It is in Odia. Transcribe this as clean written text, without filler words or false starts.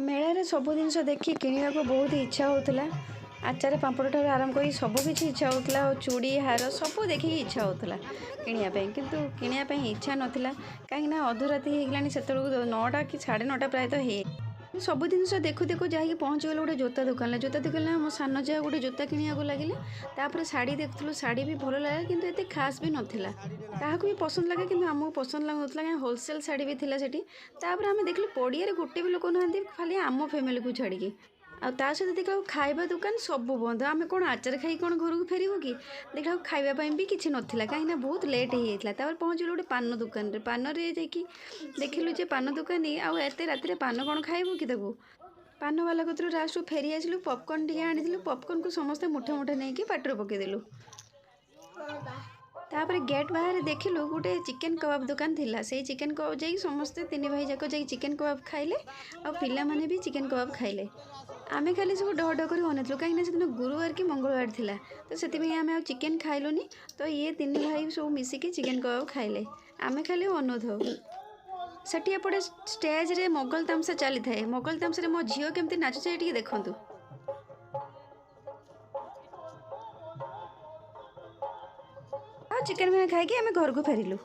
ମେଳାରେ ସବୁ ଜିନିଷ ଦେଖି କିଣିବାକୁ ବହୁତ ଇଚ୍ଛା ହେଉଥିଲା। ଆଚାର ପାମ୍ପଡ଼ ଠାରୁ ଆରମ୍ଭ କରି ସବୁ କିଛି ଇଚ୍ଛା ହେଉଥିଲା ଆଉ ଚୁଡ଼ି, ହାର ସବୁ ଦେଖିକି ଇଚ୍ଛା ହେଉଥିଲା କିଣିବା ପାଇଁ। କିନ୍ତୁ କିଣିବା ପାଇଁ ଇଚ୍ଛା ନଥିଲା, କାହିଁକିନା ଅଧରାତି ହେଇଗଲାଣି ସେତେବେଳକୁ, 9ଟା କି 9:30 ପ୍ରାୟତଃ ହେଇ। ସବୁ ଜିନିଷ ଦେଖୁ ଦେଖୁ ଯାଇକି ପହଞ୍ଚିଗଲୁ ଗୋଟେ ଜୋତା ଦୋକାନରେ। ଜୋତା ଦୋକାନରେ ମୋ ସାନ ଯାଆ ଗୋଟେ ଜୋତା କିଣିବାକୁ ଲାଗିଲେ। ତାପରେ ଶାଢ଼ୀ ଦେଖୁଥିଲୁ। ଶାଢ଼ୀ ବି ଭଲ ଲାଗିଲା, କିନ୍ତୁ ଏତେ ଖାସ୍ ବି ନଥିଲା। କାହାକୁ ବି ପସନ୍ଦ ଲାଗେ, କିନ୍ତୁ ଆମକୁ ପସନ୍ଦ ଲାଗୁନଥିଲା, କାହିଁକି ହୋଲସେଲ୍ ଶାଢ଼ୀ ବି ଥିଲା ସେଠି। ତାପରେ ଆମେ ଦେଖିଲୁ ପଡ଼ିଆରେ ଗୋଟେ ବି ଲୋକ ନାହାନ୍ତି, ଖାଲି ଆମ ଫ୍ୟାମିଲିକୁ ଛାଡ଼ିକି। ଆଉ ତା ସହିତ ଦେଖିଲାବେଳକୁ ଖାଇବା ଦୋକାନ ସବୁ ବନ୍ଦ। ଆମେ କ'ଣ ଆଚାର ଖାଇକି କ'ଣ ଘରକୁ ଫେରିବୁ କି? ଦେଖିଲାବେଳକୁ ଖାଇବା ପାଇଁ ବି କିଛି ନଥିଲା, କାହିଁକିନା ବହୁତ ଲେଟ୍ ହେଇଯାଇଥିଲା। ତାପରେ ପହଞ୍ଚିଲୁ ଗୋଟେ ପାନ ଦୋକାନରେ। ପାନରେ ଯାଇକି ଦେଖିଲୁ ଯେ ପାନ ଦୋକାନୀ ଆଉ ଏତେ ରାତିରେ ପାନ କ'ଣ ଖାଇବୁ କି ତାକୁ? ପାନବାଲା କତିରୁ ଲାଷ୍ଟକୁ ଫେରି ଆସିଲୁ। ପପକର୍ଣ୍ଣ ଟିକେ ଆଣିଥିଲୁ। ପପକର୍ଣ୍ଣକୁ ସମସ୍ତେ ମୁଠା ମୁଠା ନେଇକି ପାଟିରେ ପକେଇଦେଲୁ। ତାପରେ ଗେଟ୍ ବାହାରେ ଦେଖିଲୁ ଗୋଟେ ଚିକେନ୍ କବାବ ଦୋକାନ ଥିଲା। ସେଇ ଚିକେନ୍ କବାବ ଯାଇକି ସମସ୍ତେ ତିନି ଭାଇ ଯାକ ଯାଇକି ଚିକେନ୍ କବାବ ଖାଇଲେ ଆଉ ପିଲାମାନେ ବି ଚିକେନ୍ କବାବ ଖାଇଲେ। ଆମେ ଖାଲି ସବୁ ଡହ ଡହ କରି ଅନେଇଥିଲୁ, କାହିଁକିନା ସେଦିନ ଗୁରୁବାର କି ମଙ୍ଗଳବାର ଥିଲା, ତ ସେଥିପାଇଁ ଆମେ ଆଉ ଚିକେନ୍ ଖାଇଲୁନି। ତ ଇଏ ତିନି ଭାଇ ସବୁ ମିଶିକି ଚିକେନ୍ କବାବ ଖାଇଲେ, ଆମେ ଖାଲି ଅନଉଥାଉ। ସେଠି ଏପଟେ ଷ୍ଟେଜ୍ରେ ମୋଗଲ ତାମସା ଚାଲିଥାଏ। ମୋଗଲ ତାମସାରେ ମୋ ଝିଅ କେମିତି ନାଚୁଛି ଟିକେ ଦେଖନ୍ତୁ। ଆଉ ଚିକେନ୍ ଫିକେନ୍ ଖାଇକି ଆମେ ଘରକୁ ଫେରିଲୁ।